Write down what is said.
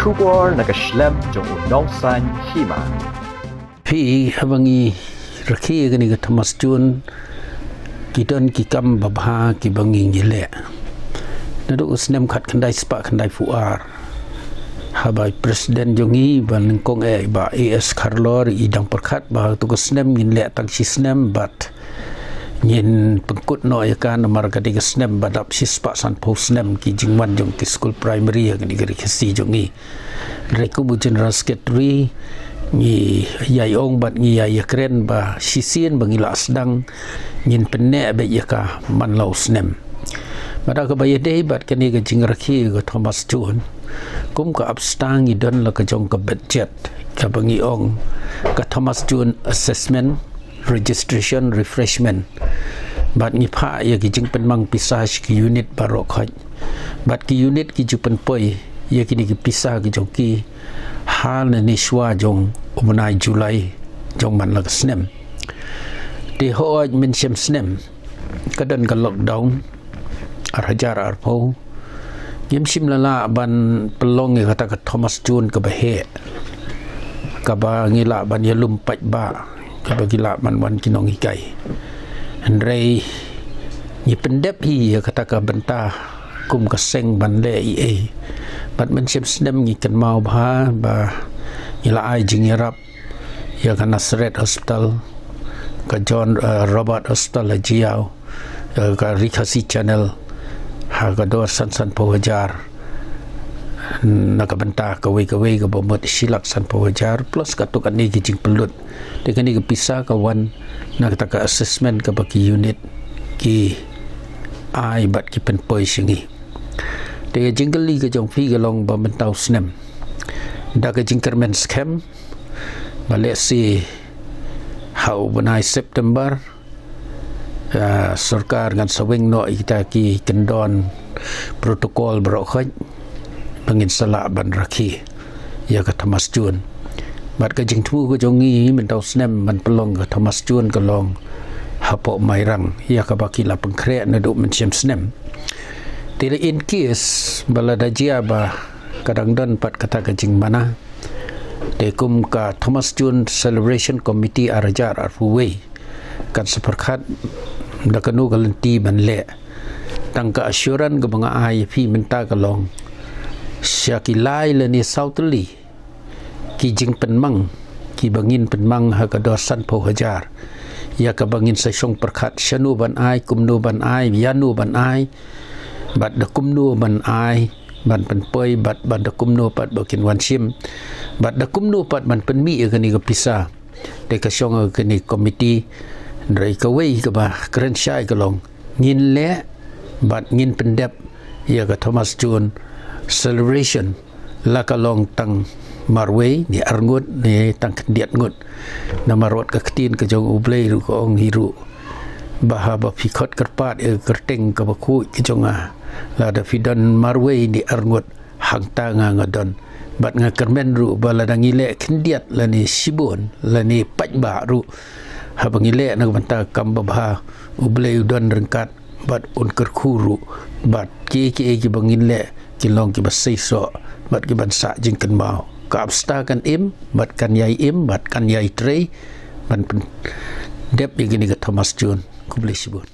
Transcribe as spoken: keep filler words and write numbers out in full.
Khubor na ka shlem jong u nongsan hima. Phi, haba ngi rakhe ïa kane ka Thomas Jones, ki don ki kam babha kiba ngi ngi leh. Naduh u snem khatkhyndai spah khyndaiphew ar, haba i president jong ngi ba nyngkong eh, i Bah A S Kharlor, i dang pyrkhat ba to ka snem ngin leh tang shi snem bad ngin pynkut noh ïa ka, namar ka dei ka snem ba dap shispah sanphew snem ki jingwan jong ki skul primary ha kane ka ri Khasi jong ngi. Hynrei kum u General Secretary, ngi ïai ong bad ngi ïai ïakren ba shisien ba ngi la sdang, ngin pynneh beit ïa ka man la u snem. Bad ha kaba ïadei bad kane ka jingrakhe ïa ka Thomas Jones, kum ka ABSDA ngi don la ka jong ka budget, kaba ngi ong ka Thomas Jones Assessment, Registration, Refreshment. Bad ngi phah ïa ki jingpynmang pisa sha ki unit baroh khoit. Bad ki unit ki ju pynpoi ïa kine ki pisa ki jong ki ha lane shuwa jong u bnai July jong man la ka snem. Te hooid, mynshem snem ka don ka lockdown ar hajar arphew. Ngim shym la lah ban pynlong ïa kata ka Thomas Jones kaba heh, kaba ngi lah ban ïalum paidbah, kaba ngi lah ban wan ki nonghikai. Hynrei ngi pyndep hi ïa kata ka bynta kum ka seng ban leh ei ei. Bad mynshem snem ngi kynmaw bha ba ngi la ai jingïarap ïa ka Nazareth Hospital, ka John, eh, Roberts Hospital ha Jaïaw, eh, ka Ri Khasi Channel ha ka dor san sanphew hajar, na ka bynta kawei kawei kaba mut shi lak sanphew hajar, plus katto katne ki jingpynlut. Te kane ka pisa ka wan na kata ka assessment kaba ki unit ki ai bad ki pynpoi sha ngi. Te ka jingkylli ka jong phi ka long ba mynta u snem, da ka jingkyrmen skhem ba lehse ha u bnai September, ah, sorkar ngan sa weng noh ïa kita ki kyndon protocol baroh khoit ba ngin sa lah ban rakhe ïa ka Thomas Jones. Bad ka jingthmu ka jong ngi mynta u snem ban pynlong ka Thomas Jones ka long hapoh Mairang, ïa kaba ki la pynkhreh naduh mynshem snem. Te lada in case ba lada jia ba ka dang don pat kata ka jingmana, te kum ka Thomas Jones Celebration Committee ar hajar arphew wei kan sa pyrkhat da kano ka lynti ban leh. Tang ka assurance kaba nga ai ïa phi mynta ka long, sha ki lai lane saw tylli ki jingpynmang kiba ngin pynmang ha ka dor sanphew hajar, ïa kaba ngin sa shong pyrkhat shano ban ai, kumno ban ai, ïano ban ai, bad da kumno ban ai ban pynpoi, bad, bad da kumno pat ba kin wan shim, bad da kumno pat ban pynmih ïa kane ka pisa. Te ka shong ha kane ka committee. Hynrei kawei kaba kren shai ka long, ngin leh bad ngin pyndep ïa ka Thomas Jones Celebration, la ka long tang marwei ne arngut ne tang khyndiat ngut. Namar wat ka ktien ka jong U Blei ruh ka ong hi ruh ba haba phi khot kyrpad ïa ka kyrteng kaba khuid ka jong nga, lada phi don marwei ne arngut, hangta nga nga don. Bad nga kyrmen ruh ba lada ngi leh khyndiat lane shibun lane paidbah ruh, haba ngi leh na ka bynta ka kam babha, U Blei u don ryngkat bad un kyrkhu ruh. Bad kiei kiei kiba ngin leh kin long kiba seisoh bad kiban sah jingkynmaw. Ka ABSDA kan im bad kan ïai im bad kan ïai trei ban pyndep ïa kane ka Thomas Jones. Khublei shibun.